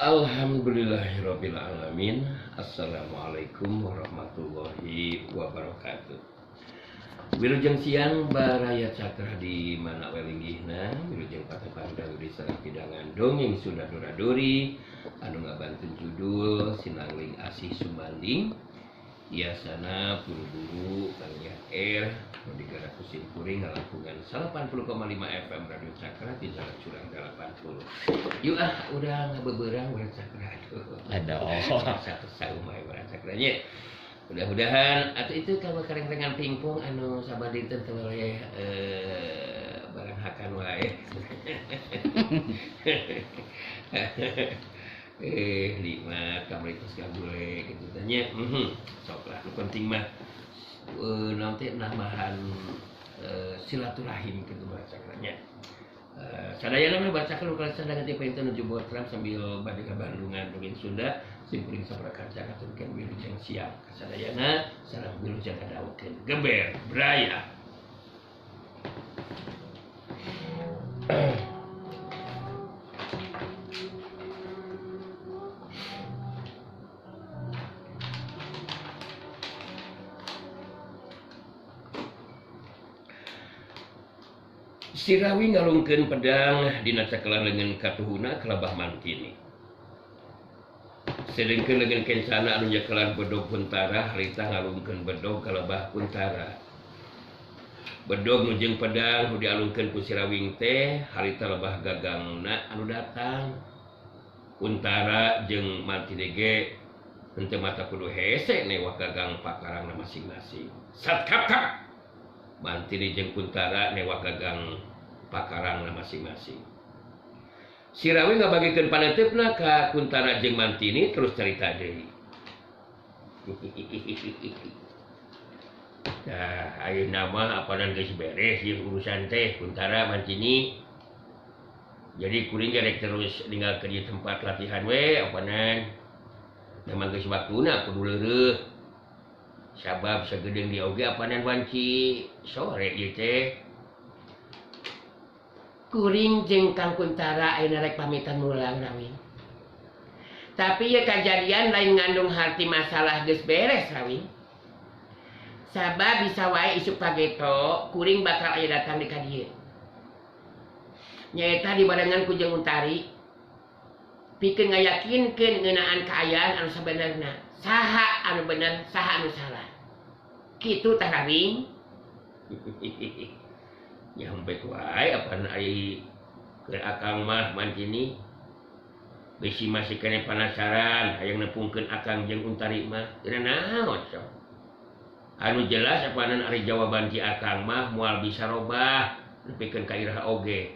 Alhamdulillahirabbil alamin. Assalamualaikum warahmatullahi wabarakatuh. Wilujeng siang baraya Cakra di mana we linggihna, wilujeng patepang di sareng pidangan dongeng Sunda Dora-Dori anu ngabanten judul Sinangling Asih Sumanding. Iasana buru-buru Kang R nu digarap ku simkuring ngalangkungan 80,5 FM Radio Cakra di Jalan Curang 80. Yuk ah, urang ngabeberang Baraya Cakra. Aduh. Aduh. Satu saumai Baraya Cakra nya. Mudah-mudahan atau itu kalau kareng-karengan pingpong anu saban dinten teu weleh barang hakan wae. Nikmat kamari tos gabule kitu teh nya. Sok lah nu penting mah naon teh nambahan silaturahim kitu Baraya Cakra nya. Sadayana mah baca nu kaleresan ti panginten nuju botram sambil bade ka Bandungan dongeng Sunda simkuring saprakarsa ngaturkeun wilujeng siang kasadayana sareng wilujeng kadawukeun geber braya. Sirawi ngalungkeun pedang dina cakelan leungeun katuhuna kalabah Mantini. Sedengkeun leungeun kencana anu nyekelan bedog Kuntara harita ngalungkeun bedog kalabah Kuntara. Bedog nu jeung pedang nu dialungkeun ku Sirawing teh harita lebah gagangna anu datang. Kuntara jeung Mantini ge henteu mata kudu hese newak gagang pakarangna masing-masing. Sat kap kap. Mantini jeung Kuntara newak gagang pakarangna masing-masing. Sirawi ngabagikeun paneuteup ka Kuntara jeung Mantini terus carita deui. Tah, ayeuna mah apanan geus beres ieu urusan teh Kuntara Mantini. Jadi kuring ge rek terus ninggalkeun ieu tempat latihan we apanan. Memang geus waktuna kudu leureuh. Sabab sagedeung di oge apanan wanci sore ieu teh. Kuring jeung Kang Kuntara ayeuna rek pamitan mulang Rawing. Tapi ieu kajadian lain ngandung harti masalah geus beres Rawing. Sabab bisa wae isuk pageto kuring bakal aya datang di ka dieu. Nyaeta dibarengan ku jeung Untari. Pikeun ngayakinkeun ngeunaan kaayaan anu sabenerna. Saha anu bener, saha anu salah. Kitu tah Rawing. Nyampe wae apan ari keur akang mah Mantini. Bisi masih kene penasaran hayang nepungkeun akang jeung Untari mah. Geuna naon sok. Anu jelas apanan ari jawaban ti akang mah moal bisa robah nepikeun ka iraha oge.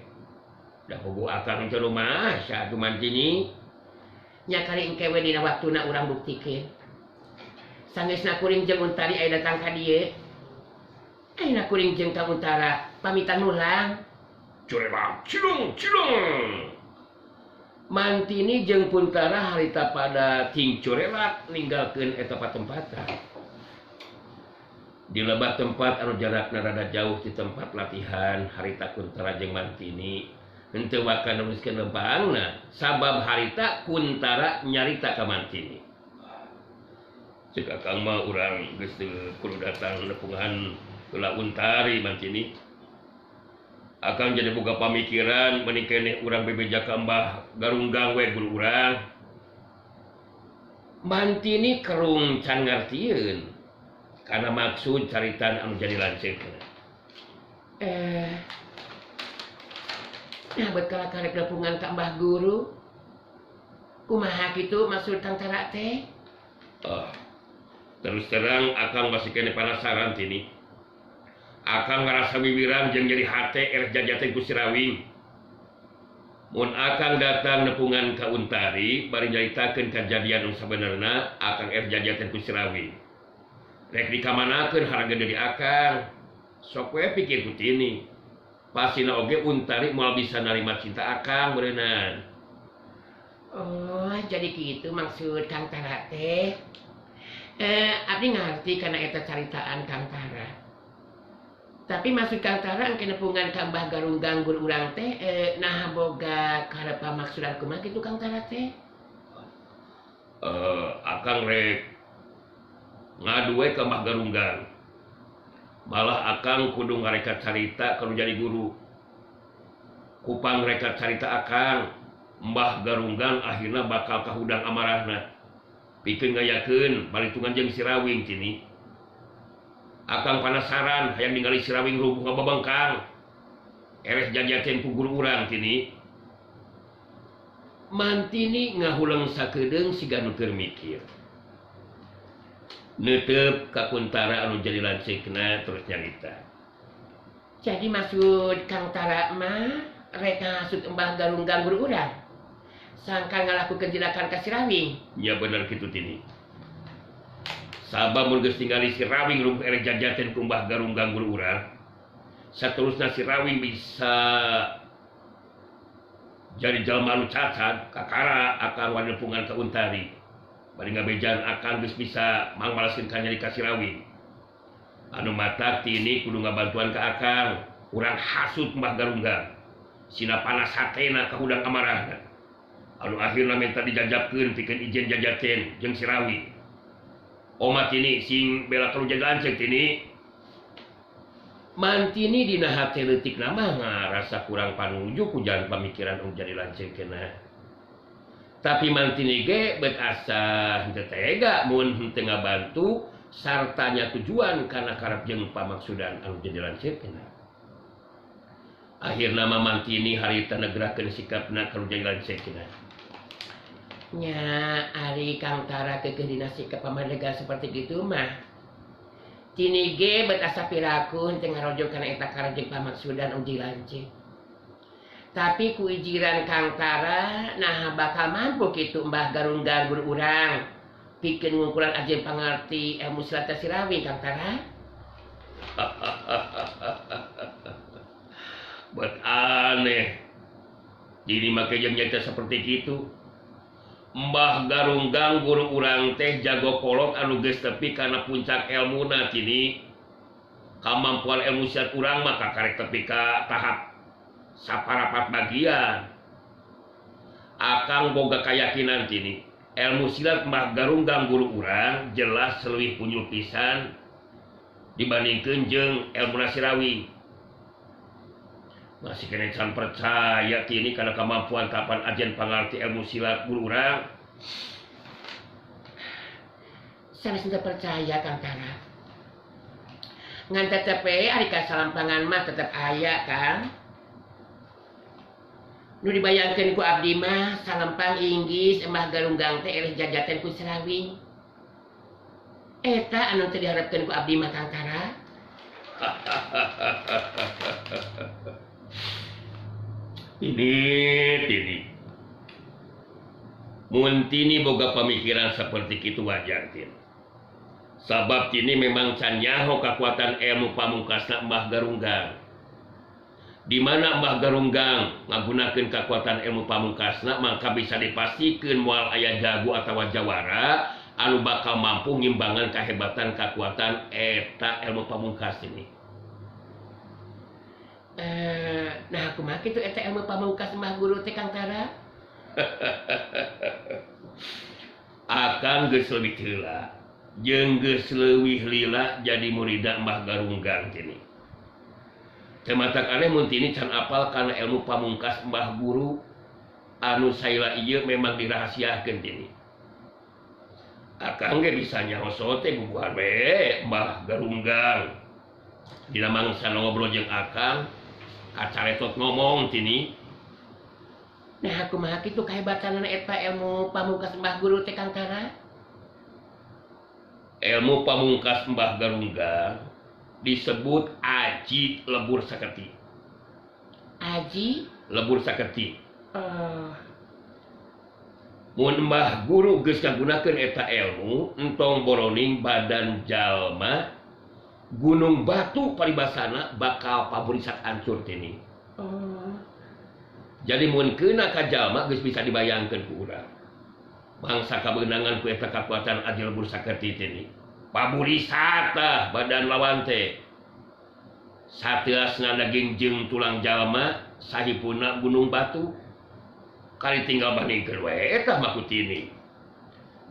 Da puguh akang teh rumah atuh Mantini. Nya kali engke we dina waktuna urang buktikeun. Sangeusna kuring jeung Untari aya datang ka dieu. Ayeuna kuring jeung Kang Untara pamitan mulang. Curebang cilung cilung. Mantini jeung Kuntara harita pada ting curelak ninggalkeun eta patempatan. Di lebah tempat anu jarakna rada jauh ti tempat latihan harita Kuntara jeung Mantini henteu waka neruskeun lempangna sabab harita Kuntara nyarita ka Mantini. Cek akang mah urang geus teu kudu datang nepungan heula Untari Mantini. Akang jadi boga pamikiran meni keneh urang bebeja ka Mbah Garunggang we guru urang. Mantini kerung can ngartieun kana maksud caritan anu jadi lanceukna. Nah bet kala karek nepungan ka Mbah Guru. Kumaha kitu maksud Kang Tara teh? Terus terang akang masih kene penasaran tini. Akang ngarasa wiwirang jeung nyeri hate erek jajaten ku Sirawing. Mun akang datang nepungan ka Untari bari nyaritakeun kajadian anu sabenerna akang erek jajaten ku Sirawing. Rek dikamanakeun harga diri akang. Sok we pikir ku tini. Pasina oge Untari moal bisa narima cinta akang beureunan. Oh, jadi kitu maksud Kang Tara teh. Abdi ngarti kana eta caritaan Kang Tara. Tapi maksud Kang Tara engke nepungan ka Mbah Garunggang guru urang teh nah boga karepa maksudan kumaha kitu Kang Tara teh? Akang rek ngadu we ka Mbah Garunggang. Malah akang kudu ngarekat carita kalau jadi guru. Kupang rekat carita akang, Mbah Garunggang akhirna bakal kahudang amarahna. Pikeun ngayakeun balitungan jeung si Rawing cini. Akang panasaran hayang ningali si Rawing rubuh ngababengkang. Ereh jajaten ku guru urang cini. Mantini ngahuleng sakedeung siga nu keur mikir. Neuteup ka Kuntara anu jadi lanceukna terus nyarita. Jadi maksud Kang Tara mah rek ngasut Mbah Garunggang guru urang. Sangka ngalakukeun tindakan ka si Rawing. Ya bener kitu Tini. Sabab mun geus ningali si Rawing rubuh erek jajaten ku Mbah Garunggang guru urang, saterusna si Rawing bisa jadi jalma anu cacat kakara akan wani nepungan ka Untari. Bari ngabejan akan geus bisa mangmalaskeun ka nyeri ka si Rawing. Anu matak Tini kudu ngabantuan ka akang, urang hasut Mbah Garunggang. Sina panas hatena kahudang amarahna. Anu akhirna minta dijajabkeun pikeun ijen jajaten jeung si Rawing. Omat Tini sing bela kalu jadi lanceuk Tini. Mantini dina hate leutik mah ngarasa kurang panuju ku jalan pamikiran anu jadi lanceukna. Tapi Mantini ge bet asa henteu tega mun henteu ngabantu sartanya tujuan kana karep jeung pamaksudan anu jadi lanceukna. Akhirna mah Mantini harita negrakeun sikapna ka nu jadi lanceukna. Nya ari Kang Tara keukeuh dina sikap pamadegan seperti kitu mah. Tini ge bet asa piraku henteu ngarojong kana eta karep jeung pamaksudan anu jadi lanceuk. Tapi ku ijiran Kang Tara naha bakal mampu kitu Mbah Garunggang guru urang pikeun ngungkulan ajen pangarti ilmu silat si Rawing Kang Tara. Buat aneh. Dini make jeung nyata seperti kitu. Mbah Garunggang guru urang teh jago kolot anu geus tepi kana puncak elmuna Tini. Kamampuan ilmu silat urang mah kakarek tepi ka tahap saparapat bagian. Akang boga kayakinan Tini, ilmu silat Mbah Garunggang guru urang jelas leuwih punyul pisan dibandingkeun jeung ilmu si Rawing. Masih kena can percaya Tini karena kemampuan kapan ajen pangarti ilmu silat guru urang. Sanes teu percaya Kang Tara. Ngan tetep we ari kasalampangan mah tetep aya Kang. Nu dibayangkeun ku abdi mah salempang inggis Mbah Garunggang teh eleh jajaten ku si Rawing. Eta anu teu diharepkeun ku abdi mah Kang Tara. Ini Tini. Mun Tini boga pamikiran seperti kitu wajar Tin. Sabab Tini memang can nyaho kakuatan ilmu pamungkasna Mbah Garunggang. Di mana Mbah Garunggang ngagunakeun kakuatan ilmu pamungkasna maka bisa dipastikeun moal aya jago atawa jawara anu bakal mampu ngimbangan kahebatan kakuatan eta ilmu pamungkas ini. Nah kumaha kitu eta ilmu pamungkas Mbah Guru teh Kang Tara? Akang geus leuwih heula jeung geus leuwih lila jadi murida Mbah Garunggang tini. Teu matak aneh mun Tini can apal kana ilmu pamungkas Mbah Guru anu saila ieu memang dirahasiakeun Tini. Akang ge bisa nyaho sote bubuhan we Mbah Garunggang. Dina mangsa ngobrol jeung akang kacaretot ngomong Tini. Nah kumaha kitu kahebatanana eta ilmu pamungkas Mbah Guru teh Kang Tara? Ilmu pamungkas Mbah Garunggang disebut aji lebur saketi. Aji lebur saketi. Mun Mbah Guru geus ngagunakeun eta ilmu entong boroning badan jalma gunung batu paribasana bakal paburisat hancur Tini. Jadi mun keuna ka jalma geus bisa dibayangkeun ku urang. Bangsa kabeunangan ku eta kakuatan aji lebur saketi Tini. Paburisat tah badan lawan teh. Sateasna daging jeung tulang jalma sahipuna gunung batu. Kali tinggal bandingkeun we eta mah ku Tini.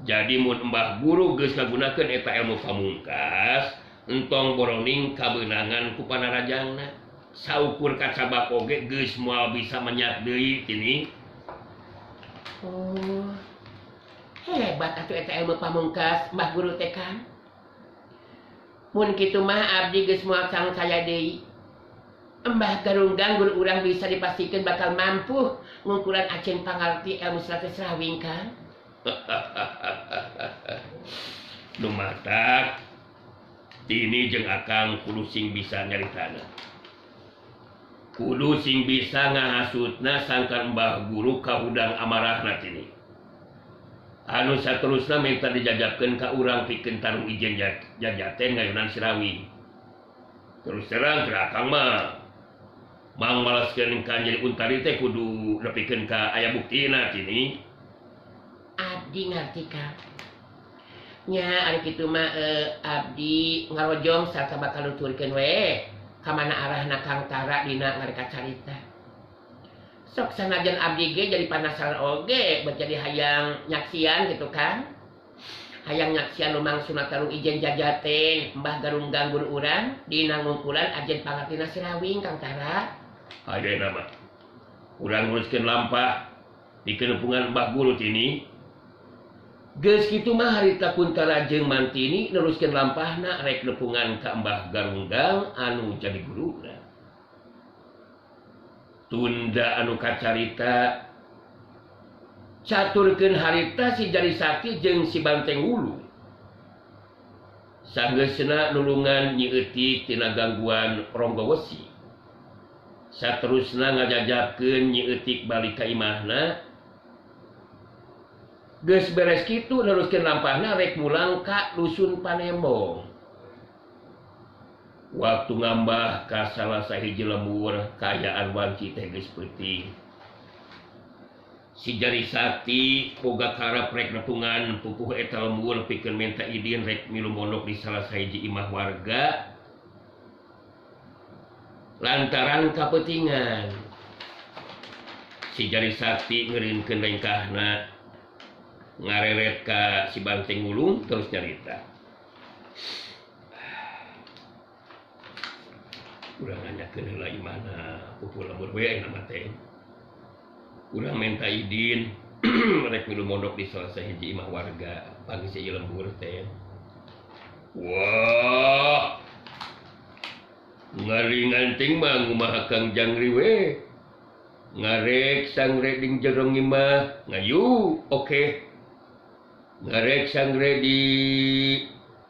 Jadi mun Mbah Guru geus ngagunakeun eta ilmu pamungkas, entong boroning kabeunangan ku panarajangna. Saukur kacabak oge geus moal bisa menyat deui tini. Oh. Hebat atuh eta ilmu pamungkas Mbah Guru teh kan. Mun kitu mah abdi geus moal sangkaya deui. Mbah Garunggang guru urang bisa dipastikan bakal mampu ngungkulan acen pangarti ilmu silat Serawing kan. Nu matak Tini jeung Akang kudu sing bisa nyaritana. Kudu sing bisa ngahasutna sangkan Mbah Guru kahudang amarahna Tini. Anu saterusna minta dijajabkeun ka urang pikeun tarung ijen jajaten ngayunan Sirawing. Terus terang ke Akang mah mang malaskeun ka Nyai Untari teh kudu nepikeun ka aya buktina Tini. Abdi ngarti Kang. Nya ari kitu mah abdi ngarojong sarta bakal nuturkeun we ka mana arahna Kang Tara dina ngareka carita. Sok sanajan abdi ge jadi panasaran oge bet jadi hayang nyaksian gitu kan. Hayang nyaksian lumangsuna tarung ijen jajaten Mbah Garunggang guru urang dina ngungkulan ajen pangartina Sirawing Kang Tara. Ayeuna mah urang nguruskeun lampah pikeun nepungan Mbah Guru Tini. Geus kitu mah harita Kuntara jeung Mantini neruskeun lampahna rek nepungan ka Mbah Garunggang anu jadi guruna. Tunda anu kacarita caturkeun harita si Jari Sakti jeung si Banteng Wulu. Sanggeusna nulungan Nyi Eutik tina gangguan Ronggo Wesi. Saterusna ngajajabkeun Nyi Eutik balik ka imahna. Geus beres kitu neruskeun lampahna rek mulang ka dusun Panembong. Waktu ngambah ka salah sahiji lembur kaayaan wanci teh geus peuting. Si Jari Sakti boga karep rek nepungan pupuh eta lembur pikeun minta idin rek milu mondok di salah sahiji imah warga lantaran kapeutingan. Si Jari Sakti ngeureunkeun lengkahna ngareret ka si Banteng Wulung terus nyarita. Urang nanyakeun heula imahna pupuh lembur we ayeuna mah teh. Urang minta idin rek milu mondok di salah sahiji imah warga pagi si lembur teh. Wah. Ngari nganting mah ngumaha Kang Jangri we. Ngarek sangre ding jero imah ngayu oke. Ngarek sangre di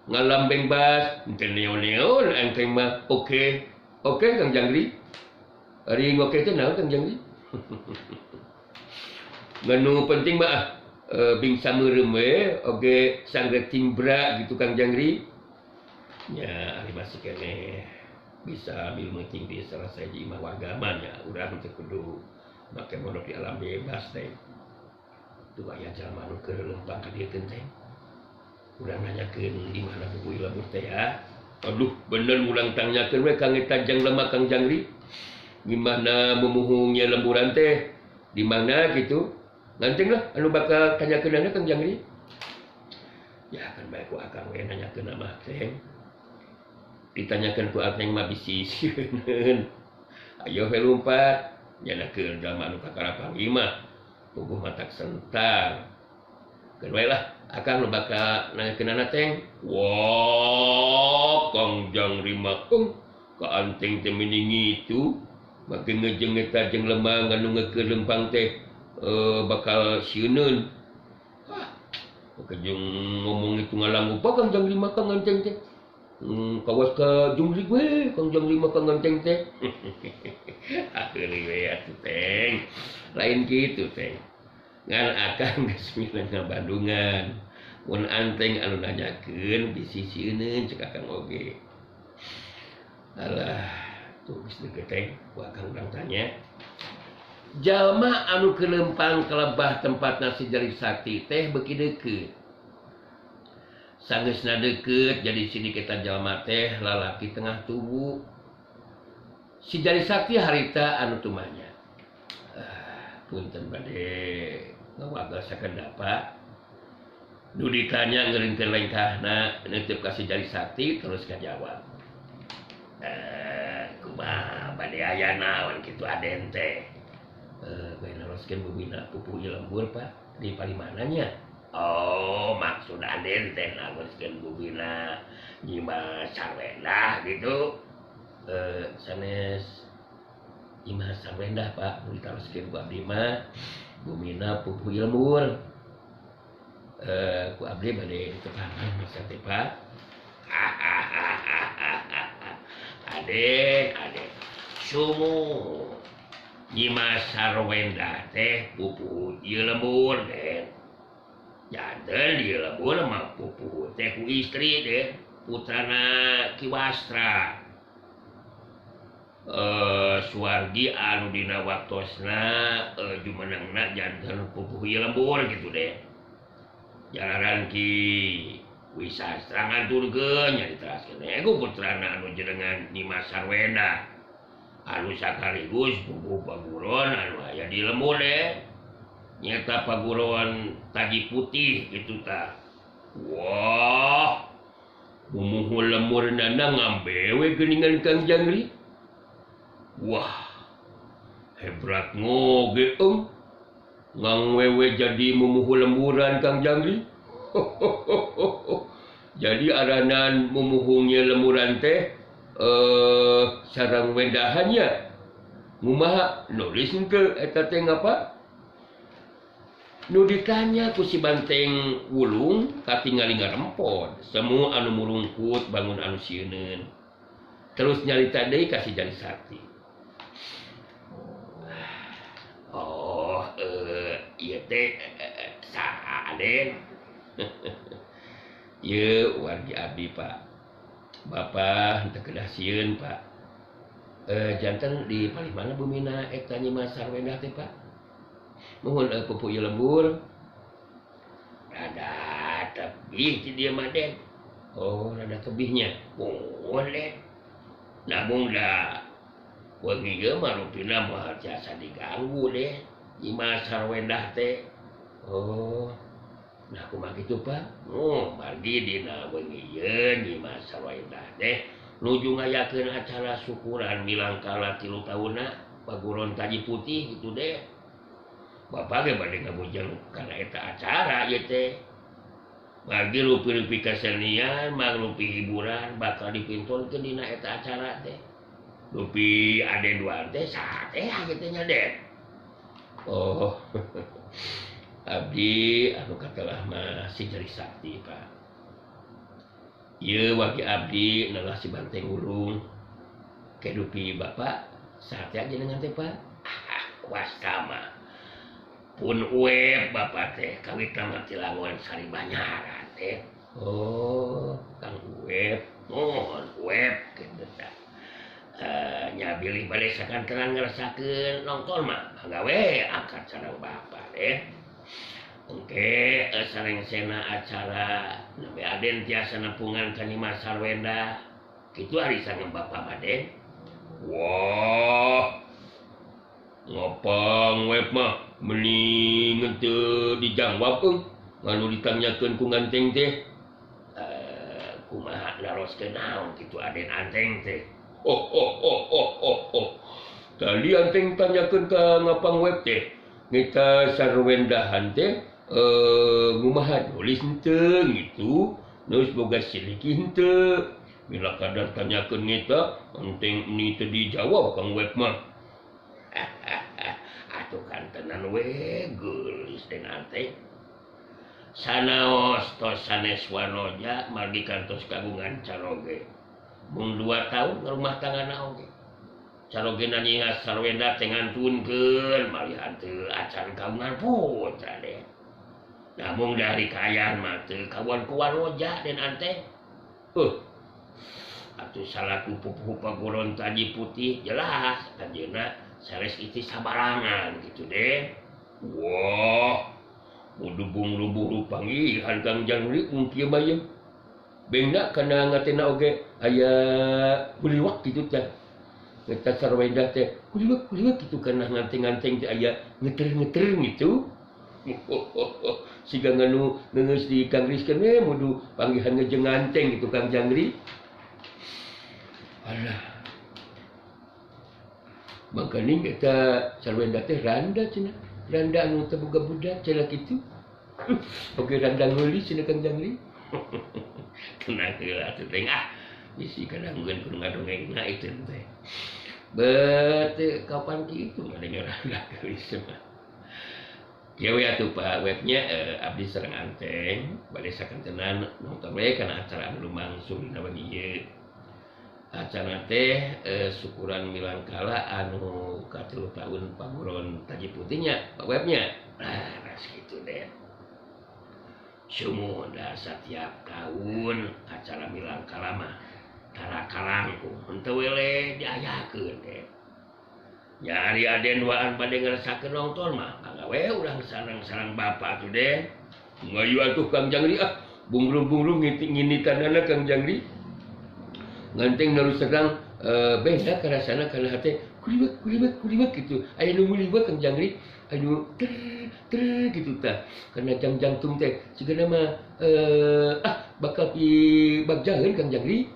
ngalambeng bas teu neon-neon anteng mah oke. Oke Kang Jangri. Ari ngoke teh naon Kang Jangri? Nganu penting mah bingsa meureum we oge sangre timbra gitu Kang Jangri. Nya ari masih keneh bisa milu meuting di salah sahiji imah warga mah nya urang teu kudu make mondok di alam bebas teh. Tuh aya jalma nu keur leumpang ka dieu teh. Urang nanyakeun di mana pupuh lembur teh ya. Aduh bener urang tanyakeun we kang eta jang lemah Kang Jangri. Gimana memuhungnya lemburan teh? Di mana gitu? Nganteng lah anu bakal tanyakeunana Kang Jangri. Ya kan bae ku akang we nanyakeun mah teh. Ditanyakeun ku akang mah bisi sieun. Ayo we lumpat nyanakeun jalma anu kakara panggih mah. Puguh matak sentar. Keun we lah akang nu bakal nanyakeunana teh. Wah, Kang Jangri mah ka anteng teh miningi itu. Make ngejeng eta jeung lemang anu ngeukeun lempang teh bakal sieuneun. Hah, make jeung ngomong itu ngalangupa Kang Jangri mah Kang Anteng teh. Kawas ka Jungri we Kang Jangri mah Kang Anteng teh. Akeuli we atuh teh. Lain kitu teh. Ngan akang geus milah ngabandungan. Mun anteng anu nanyakeun bisi sieuneun cek akang oge. Alah, tuh geus deukeut teh ku akang urang tanya. Jalma anu kelempang kelebah tempatna si Jari Sakti teh beuki deukeut. Sanggeusna deukeut jadi sini kita jalma teh lalaki tengah tubuh. Si Jari Sakti harita anu tumanya. Punten bade ngawagal sakedapa. Nu ditanya ngeringkeun lengkahna neuteup ka si Jari Sakti terus ngajawab. Kumaha bade aya naon kitu Aden teh? Bade naroskeun bumina pupuh ieu lembur Pak di palimana nya? Oh, maksud Aden teh naroskeun bumina Nyimas Sarwendah gitu. Sanes Nyimas Sarwendah Pak, nu ditaroskeun ku abdi mah bumina pupuh ieu lembur. Ku abdi bade ditepangan masa teh Pak. Aden, Aden. Sumu Nyimas Sarwendah teh pupuh ieu lembur Den. Janten ieu lembur mah pupuh teh ku istri Den, putrana Ki Wastra. Suwargi anu dina waktosna jumenengna janten pupuh ieu lembur gitu Den. Jalaran Ki Wisastra ngaturkeun nya diteraskeun ku putrana anu jenengan Nyimas Sarwendah anu sakaligus pupuh paguron anu aya di lembur deh nyata paguron taji putih gitu tah. Wah, mumuhu lemurna ngambewe geuningan Kang Jangri. Wah, hebrat ngoge eung ngangwewe jadi mumuhu lemburan Kang Jangri. Jadi aranan mumuhungnya lemburan teh sarang wendahannya ngumaha nulis henteu eta teh ngapa? Nu ditanya ku si Banteng Wulung katingali ngarempod semu anu murungkut bangun anu sieuneun. Terus nyarita deui ka si Jari Sakti. Oh, ieu teh saha Aden? Ieu wargi abdi Pak. Bapak henteu kedah sieun Pak. Janten di palih mana bumina eta Nyimas Sarwendah teh Pak? Nuhun pupuh ieu lembur. Rada tebih ti dieu mah Den. Oh, rada tebihnya. Muhun Den. Namun da wengi ieu mah rupina moal tiasa diganggu deh Nyimas Sarwendah teh. Oh, nah kumaha kitu Pak? Oh, margi dina wengi ieu Nyimas Sarwendah teh nuju ngayakeun acara syukuran milangkala 3 taunna paguron taji putih gitu deh. Bapak ge bade ngabujang kana eta acara ieu teh. Margi rupi-rupi kesenian, mangrupi hiburan bakal dipintonkeun dina eta acara teh. Rupi Aden dua teh saha teh kitu nya Den. Oh. Abdi anu katelah mah si Jari Sakti Pak. Ieu wagi abdi nalah si Banteng Wulung. Kedupi Bapak saha teh jenengan teh Pak? Ah, wastama. Pun web Bapak teh kawitna mah ti langon Sari Banyara teh. Oh, Kang Uweb. Mohon Uweb kitu tah. Nya bilih bade sakantenan ngerasakeun nongton mah mangga we angkat sareng Bapak deh. Engke sarengsena acara nembe Aden tiasa nepungan ka Nyimas Sarwendah. Kitu ari sareng Bapak mah Den. Wah. Ngopang web mah meni teu dijawab eung nganu ditanyakeun ku Nganteng teh. Kumaha naroskeun naon kitu Aden Anteng teh. Oh oh oh oh oh oh. Tadi Anteng tanyakeun ka Ngapang web teh. Ngita sarwendahan teh ngumaha nulis henteu gitu. Nulis boga siliki henteu. Bila kadar tanyakeun ngita Anteng ni teu dijawab Kang web mah. Atuh kantenan we geulis den Anteng. Sanaos tos sanes wanoja margi kantos kagungan caroge. Mung 2 tahun ngarumah tanggana oge. Carogena Nyimas Sarwendah teh ngantunkeun malihan teu acan kagungan putra deh. Namun dari kaayaan mah teu kawan ku wanoja den Anteng. Atuh salaku pupuh paguron taji putih jelas anjeunna sanes itu sabarangan gitu deh. Wah, mudubung lubuh panggihan Kang Jangri mung kieu mah ye. Bengna kana ngatena oge aya kuliwak kitu teh. Ngeta Sarwendah teh kuliwak-kuliwak kitu kana nganteng-nganteng teh aya ngeter-ngeter gitu. Siga nganu ngeungeus di kangriskeun we mudu panggihan jeung nganteng gitu Kang Jangri. Alah. Mangkaning eta sarwenda teh randa cenah. Randa anu teu boga budak cenah kitu. Oge randa ngeulis cenah Kang Jangri. Tenang heula atuh teh ah. Bisi kadangkeun kudu ngadongengna itu teh. Bet kapan kitu ngadenge randa geulis mah. Ya we atuh Pak webnya abdi sareng anteng bade sakantenan nonton we kana acara anu lumangsung dina wengi ieu. Acara teh syukuran milangkala anu katilu tahun paguron Taji Putihnya Pak webnya. Nah, ras kitu deh. Sumuhun setiap tahun acara milangkala mah tara kalangkung henteu weleh diayakeun deh. Nyari aden duaan bade ngerasakeun nonton mah mangga we urang sareng-sareng bapak atuh deh. Ngayu atuh Kang Jangri ah bungrung-bungrung nginitanana Kang Jangri. Nganteng narus terang beda karasana kana hate kuliwek kuliwek kuliwek gitu. Aya nu nguliwek Kang Jangri anu ter ter gitu tah. Kana jang-jangtung teh sigana mah bakal dibagjaheun Kang Jangri.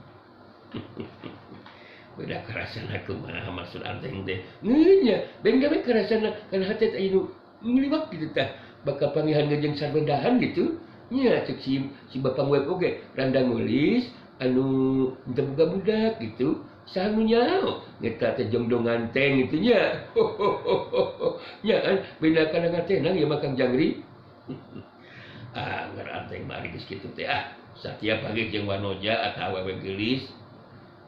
Beda karasana kumaha maksud anteng teh. Nya beda we karasana kana hate teh anu nguliwek gitu tah. Bakal panggihan jeung sarwendahan gitu. Nya cek si bapak web oge randa ngulis anu teu boga budak gitu. Saha nu nyaho nyeta teh jongdong nganteng gitu nya. Nya kan beda kana ngatenang ieu mah Kang Jangri. Ah ngar anteng mah geus kitu teh ah. Satiap pagi jeung wanoja atawa awewe geulis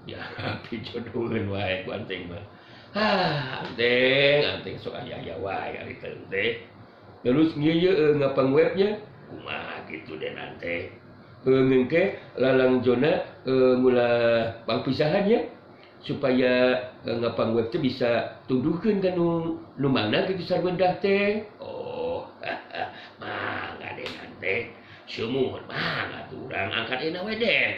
ya pijodoheun wae ku anteng mah. Ah anteng anteng sok aya-aya wae ari teh. Terus ieu ngapang webnya kumaha kitu den anteng. Ngengke lalang zona mula pangpisahannya supaya ngapang web teh bisa tunduhkeun ka nu mana kitu sarwendah teh. Oh, mangga den anteng. Sumuhun mangga atuh urang angkat euna we den.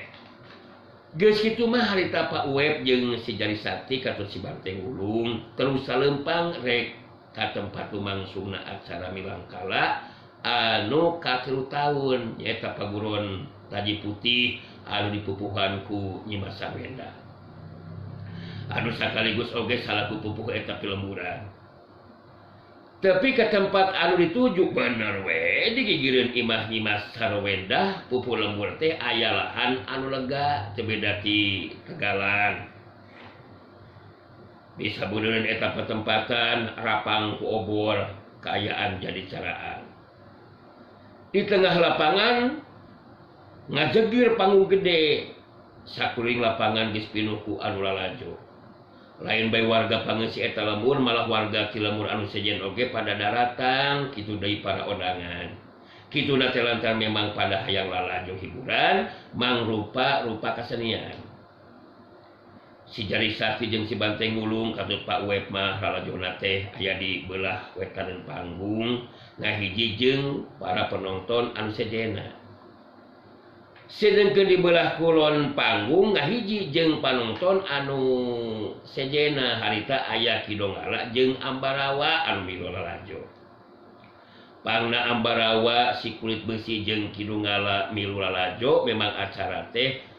Geus kitu mah harita Pak Web jeung si Jari Sakti katut si Banteng Wulung terus salempang rek ka tempat lumangsungna acara milangkala anu katilu taun nyaeta paguron Taji Putih anu dipupuhan ku Nyi Mas Sarwenda. Anu sakaligus oge salaku pupuh eta pilemburan. Tapi ke tempat anu dituju bener we digigireun imah Nyi Mas Sarwenda pupuh lembur teh aya lahan anu lega teu beda ti Tegalan. Bisa beuneureun eta petempatan rapang ku obor kaayaan jadi caraan. Di tengah lapangan ngajegir panggung gede sakuring lapangan geus pinuh ku anu lalajo. Lain bae warga pangeusi eta lembur malah warga ti lembur anu sejen oge pada daratang kitu deui para ondangan. Kituna teh lantaran memang pada hayang lalajo hiburan mangrupa-rupa kasenian. Si Jari Sakti jeung si Banteng Wulung katut Pak Web mah lalajona teh aya di beulah wetaneun panggung ngahiji jeung para penonton anu sejena. Sedengkeun di belah kulon panggung ngahiji jeung panonton anu sejena harita aya Ki Donggala jeung Ambarawa anu milu lalajo. Pangna Ambarawa si kulit besi jeung Ki Donggala milu lalajo memang acara teh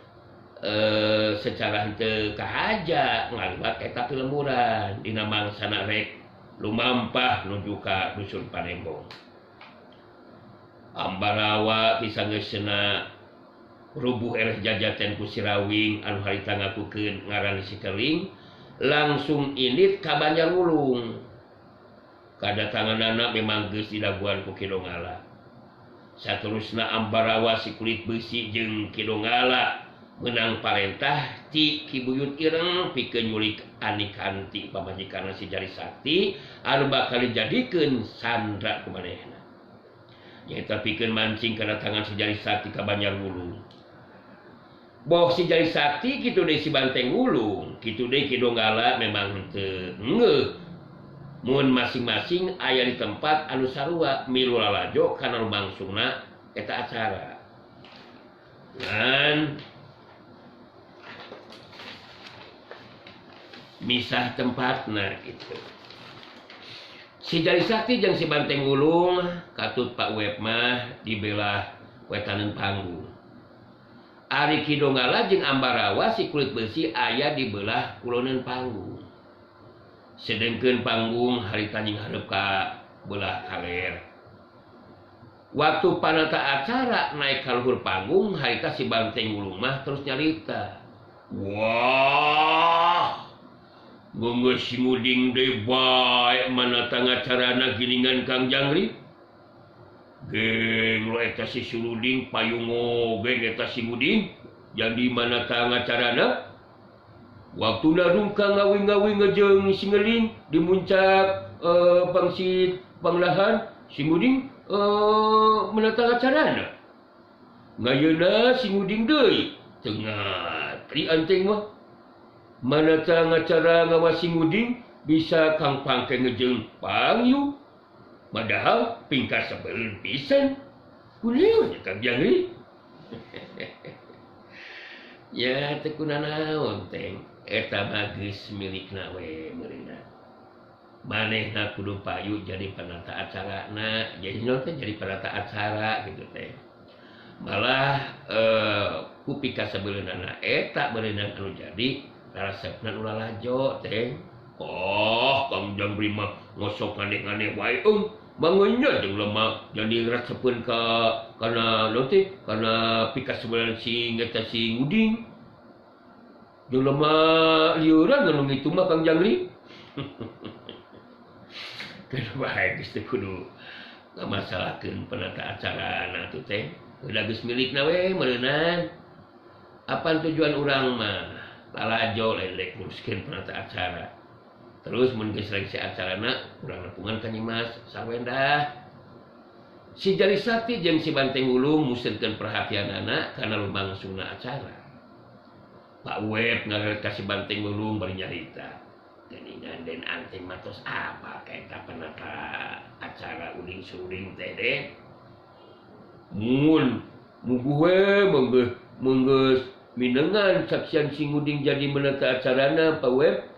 secara henteu kahaja ngaliwat eta pilemburan dina mangsana rek lumampah nuju ka dusun Panembong. Ambarawa bisa geusna rubuh eleh jajaten ku Sirawing anu harita ngakukeun ngaran si Keling langsung indit ka Banjarwulung. Kadatanganana memang geus didaguan ku Ki Donggala. Saterusna Ambarawa si kulit besi jeung Ki Donggala menang parentah ti Ki Buyut Ireng pikeun nyulik Anikanti pamajikanna si Jari Sakti anu bakal dijadikeun sandra ku manehna. Nyaeta pikeun mancing kadatangan si Jari Sakti ka Banjarwulung. Boh si Jari Sakti kitu deui si Banteng Wulung, kitu deui Ki Donggala memang henteu ngeuh. Mun masing-masing aya di tempat anu sarua milu lalajo kana lumangsungna eta acara. Ngan misah tempatna gitu. Si Jari Sakti jeung si Banteng Wulung katut Pak Web mah dibelah wetaneun panggung. Ari Ki Donggala jeung Ambarawa si kulit besi aya di belah kuloneun panggung. Sedengkeun panggung harita nyinghareup ka belah kaler. Waktu panata acara naik ka luhur panggung harita si Banteng Wulung mah terus nyarita. Wah, geus si Nguding deui bae mana tangacarana gilingan Kang Jangri. Geng lo eta si Suluding payung oge eta si Nguding jadi mana tangacarana. Waktuna rungkang ngawing-ngawing ngejeng si Ngeling di muncak pangsit panglahan si Nguding mana tangacarana. Ngayeuna si Nguding deui tengah tri anteng mah. Mana ngacara ngawas si Nguding bisa kang pangke ngejeng pangyu. Padahal pingkas sebelum pisan. Kuliah Kang Jangri. Ya teu kunanaon teng eta mah geus milikna we meureunna. Manehna kudu payu jadi penata acarana, jadi naon teh jadi penata acara gitu teh. Malah ku pikasebeuleunnana eta meureunna anu jadi resepna ulah lajo teh. Oh, Kang Jangri mah ngosok aneh-aneh wae mangenya jeung lemak jadi resepeun ka kana naon teh kana pikasebeuleunan si eta si Nguding. Jeung lemak lieuran anu ngitu mah Kang Jangri. Keun bae geus teu kudu ngamasalahkeun penata acarana atuh teh. Udah geus milikna we meureunan. Apan tujuan urang mah lalajo lelek nguruskeun penata acara. Terus mun geus seleksi acarana urang nepungan ka Nyimas Sarwendah. Si Jari Sakti jeung si Banteng Wulung museukeun perhatianana kana lumangsungna acara. Pak Web ngaret ka si Banteng Wulung bari nyarita. Geuningan Den Anteng matos apa ka eta penata acara uding suruding teh Den. Mun muguh we menggeus minengan saksian si Nguding jadi menata acarana Pak Web.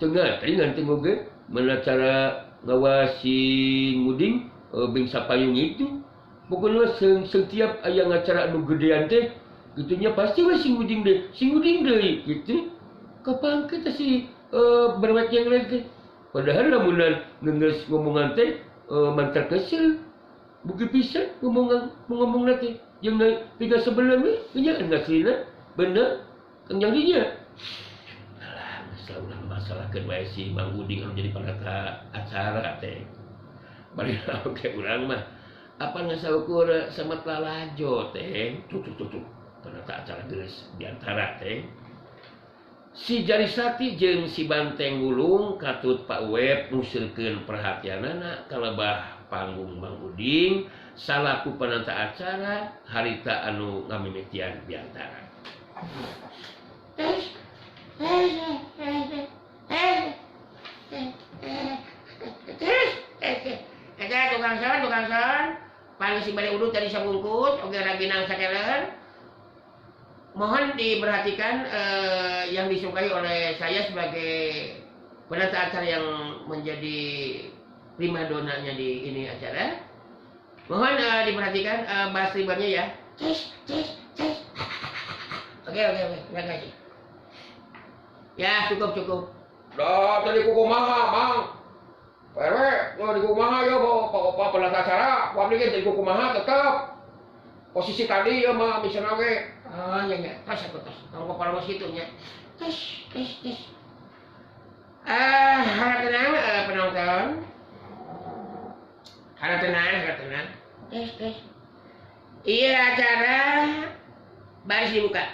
Tengah teringan tengok ge menacara ngawas si Nguding bing sapayung itu. Pokoknya setiap aya ngacara anu gedean teh gitunya pasti we si Nguding deh, si Nguding deui gitu. Kapan kita si berwet yang lain teh. Padahal lamunan ngeungeus ngomongan teh mantar kesel. Buki pisan ngomong teh jeung tiga sebelah we nya ngaslina bener Kang Jangrinya. Alah geus ulah masalahkeun wae si Mang Uding anu jadi panata acara teh. Bari oge urang mah apa ngasaukur sama lalajo teh. Tuh tuh tuh tuh panata acara geus diantara teh. Si Jari Sakti jeung si Banteng Wulung katut Pak Web ngusirkeun perhatianana kalebah panggung Mang Uding salaku penata acara harita anu ngamimitian biantara. Eta tukang son, paling si bade udut tadi sabungkus, oge raginang sakeleun. Mohon diperhatikan yang disukai oleh saya sebagai penata acara yang menjadi primadonanya di ini acara. Mohon diperhatikan bass ribbonnya ya. Tes, tes, tes. Oke, terima kasih. Ya, cukup. Dah tadi kumaha, Mang. Pak RW, tadi kumaha ya bapak penata acara, ku abdi ge tadi kumaha tetep. Posisi tadi ya mah misalnya ge. Oh iya iya, tos aku tos. Tong kepala mos kitu nya. Tes, tes, tes. Harap tenang penonton. Harap tenang. Tes, tes. Iya acara baris dibuka.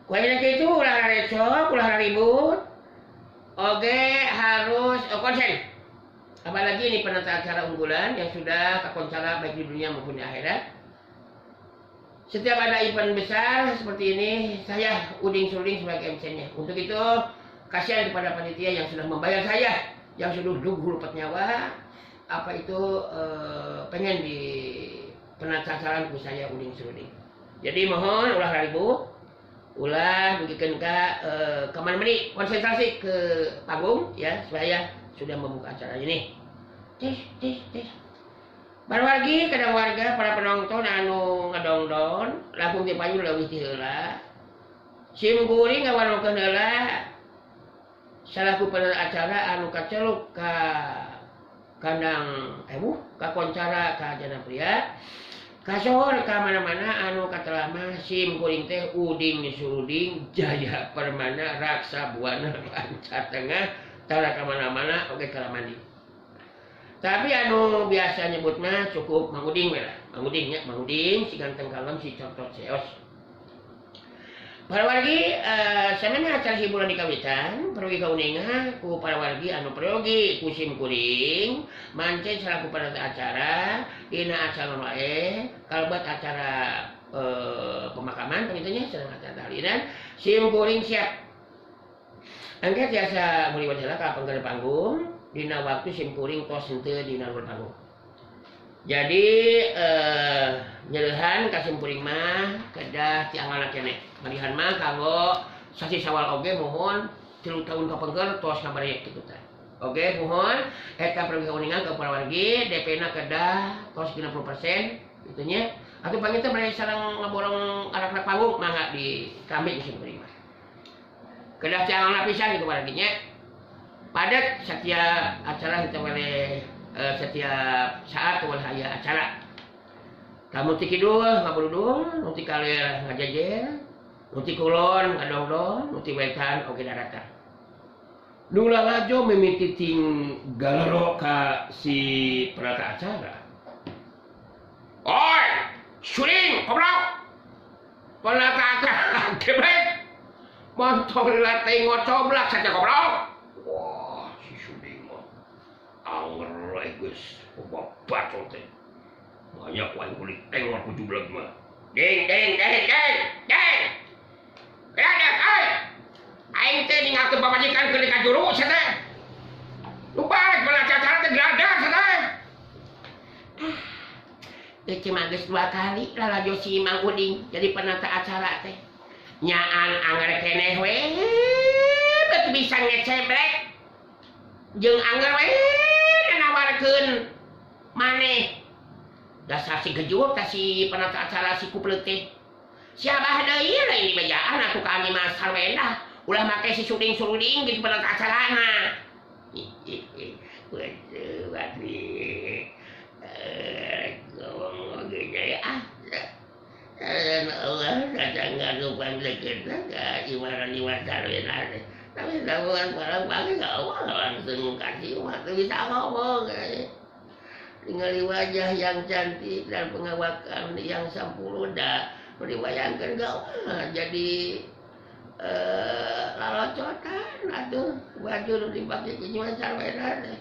Kuahnya itu ulah recok, ulah ribut. Oke, harus konsen. Apalagi ini penata acara unggulan yang sudah kakoncara baik di dunia maupun di akhirat. Setiap ada event besar seperti ini, saya Uding Suruding sebagai MC-nya. Untuk itu, kasihan kepada panitia yang sudah membayar saya, yang sudah luhur nyawa, apa itu pengen di penasaran ku saya Uding Suruding. Jadi mohon ulah ribut, ulah dugikeun ka kamana meni konsentrasi ke panggung ya supaya sudah membuka acara ini. Tes tes tes. Barwargi kadang warga para penonton anu ngadongdon langkung ti payun leuwih ti heula. Sim kuring ngawarungkeun heula salaku penata acara anu kaceluk ka kandang emuh kakoncara ka Janapria kasohor ka mana-mana anu katelah sim kuring teh Uding Suruding Jaya Permana Raksa Buana Panca Tengah tara ka mana-mana oge kalamandi. Tapi anu biasa nyebut mah cukup Mang Uding we lah. Mang Uding nya, Mang Uding si ganteng kalem si cotot seos. Para wargi samemeh acara hiburan di kawitan perlu kauninga ku para wargi anu peryogi ku sim kuring mancen salaku penata acara dina acara wae kalebet acara pemakaman pangitunya sareng acara tahlilan sim kuring siap. Engke tiasa muliwan heula ka pangger panggung dina waktu sim kuring tos henteu dina luhur panggung. Jadi nyereuhan ka sim kuring mah kedah ti angalna keneh. Malihan mah kanggo sasi Sawal oge mohon 3 tahun kapengker tos ngabarek kitu teh. Oge mohon eta perlu kauningan ka para wargi DP-na kedah tos 90% kitu nya. Atuh panginten bade sareng ngaborong arak-arak panggung mangga di kami ku sim kuring mah. Kedah ti angalna pisan kitu wargi nya. Padat setiap acara kita boleh setiap saat boleh aya acara. Kamu ti kidul ngaburudung, nu ti kaler ngajejer, nu ti kulon ngadongdong, nu ti wetan oge daratan. Nu lalajo mimiti ting galero ka si penata acara. Oi, Suling, goblok. Penata acara geblek. Montong latih ngocoblak saja goblok. Wah, si Suling mah anger we geus bacot teh. Banyak wae kulit tengor ku jubleg mah. Ding ding ding ding ding. Kada ai. Aing teh ninggalkeun pamajikan keur ka juru sia teh. Lu balik penata acara teh geladak sia teh. Teh mah geus 2 kali lalajo si Mang Uding jadi penata acara teh. Nyaan anger keneh we bet bisa ngeceblek. Jeung anger we nawarkeun maneh. Dasar si gejup tah si penata acara si kupleut teh. Siabah deui lain dibejaan atuh ka Ami Mas Sarwendah. Ulah make si Suding-Suruding gitu penata acarana. Waduh, waduh. Ngomong oge nya ya. Dan Allah kadang ngarupan deket ka imaran-iman Sarwendah teh. Tapi lamun barang pagi ka Allah langsung kasih mah teu bisa ngomong. Ningali wajah yang cantik dan pengawakan yang sampurna dibayangkeun ka Allah jadi lalocotan atuh baju nu dipake ku Nyi Sarwendah teh.